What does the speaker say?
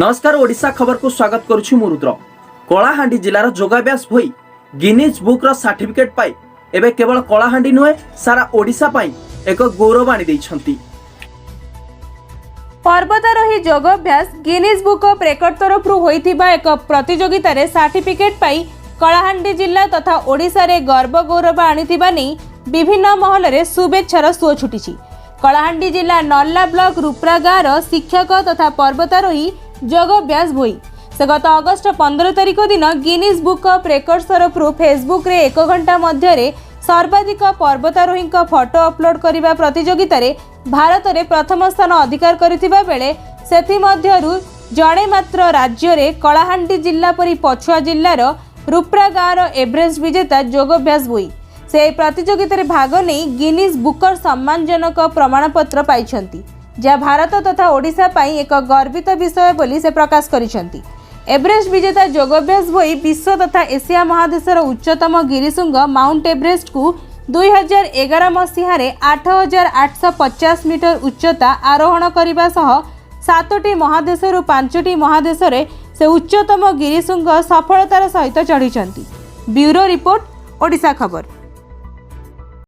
ନମସ୍କାର, ଓଡ଼ିଶା ଖବରକୁ ସ୍ୱାଗତ କରୁଛି ମୁଁ ରୁଦ୍ର। କଳାହାଣ୍ଡି ଜିଲ୍ଲାର ଯୋଗାଭ୍ୟାସ ଭୋଇ ଗିନିଜ୍ ବୁକ୍ର ସାର୍ଟିଫିକେଟ୍ ପାଇ ଏବେ କେବଳ କଳାହାଣ୍ଡି ନୁହେଁ, ସାରା ଓଡ଼ିଶା ପାଇଁ ଏକ ଗୌରବ ଆଣି ଦେଇଛନ୍ତି। ପର୍ବତାରୋହୀ ଯୋଗାଭ୍ୟାସ ଗିନିଜ୍ ବୁକ୍ ଅଫ୍ ରେକର୍ଡ ତରଫରୁ ହୋଇଥିବା ଏକ ପ୍ରତିଯୋଗିତାରେ ସାର୍ଟିଫିକେଟ୍ ପାଇ କଳାହାଣ୍ଡି ଜିଲ୍ଲା ତଥା ଓଡ଼ିଶାରେ ଗର୍ବ ଗୌରବ ଆଣିଥିବା ନେଇ ବିଭିନ୍ନ ମହଲରେ ଶୁଭେଚ୍ଛାର ସୁଅ ଛୁଟିଛି। କଳାହାଣ୍ଡି ଜିଲ୍ଲା ନର୍ଲା ବ୍ଲକ ରୁପ୍ରା ଗାଁର ଶିକ୍ଷକ ତଥା ପର୍ବତାରୋହୀ ଯୋଗାଭ୍ୟାସ ଭୋଇ, ସେ ଗତ ଅଗଷ୍ଟ 15 ତାରିଖ ଦିନ ଗିନିଜ୍ ବୁକ୍ ଅଫ୍ ରେକର୍ଡ ତରଫରୁ ଫେସବୁକ୍ରେ ଏକ ଘଣ୍ଟା ମଧ୍ୟରେ ସର୍ବାଧିକ ପର୍ବତାରୋହୀଙ୍କ ଫଟୋ ଅପଲୋଡ୍ କରିବା ପ୍ରତିଯୋଗିତାରେ ଭାରତରେ ପ୍ରଥମ ସ୍ଥାନ ଅଧିକାର କରିଥିବା ବେଳେ ସେଥିମଧ୍ୟରୁ ଜଣେ ମାତ୍ର ରାଜ୍ୟରେ କଳାହାଣ୍ଡି ଜିଲ୍ଲା ପରି ପଛୁଆ ଜିଲ୍ଲାର ରୁପ୍ରା ଗାଁର ଏଭରେଷ୍ଟ ବିଜେତା ଯୋଗାଭ୍ୟାସ ଭୋଇ, ସେ ଏହି ପ୍ରତିଯୋଗିତାରେ ଭାଗ ନେଇ ଗିନିଜ୍ ବୁକର ସମ୍ମାନଜନକ ପ୍ରମାଣପତ୍ର ପାଇଛନ୍ତି, ଯାହା ଭାରତ ତଥା ଓଡ଼ିଶା ପାଇଁ ଏକ ଗର୍ବିତ ବିଷୟ ବୋଲି ସେ ପ୍ରକାଶ କରିଛନ୍ତି। ଏଭରେଷ୍ଟ ବିଜେତା ଯୋଗାଭ୍ୟାସ ଭୋଇ ବିଶ୍ୱ ତଥା ଏସିଆ ମହାଦେଶର ଉଚ୍ଚତମ ଗିରିଶୃଙ୍ଗ ମାଉଣ୍ଟ ଏଭରେଷ୍ଟକୁ 2011 ମସିହାରେ 8850 ମିଟର ଉଚ୍ଚତା ଆରୋହଣ କରିବା ସହ ସାତୋଟି ମହାଦେଶରୁ ପାଞ୍ଚଟି ମହାଦେଶରେ ସେ ଉଚ୍ଚତମ ଗିରିଶୃଙ୍ଗ ସଫଳତାର ସହିତ ଚଢ଼ିଛନ୍ତି। ବ୍ୟୁରୋ ରିପୋର୍ଟ, ଓଡ଼ିଶା ଖବର।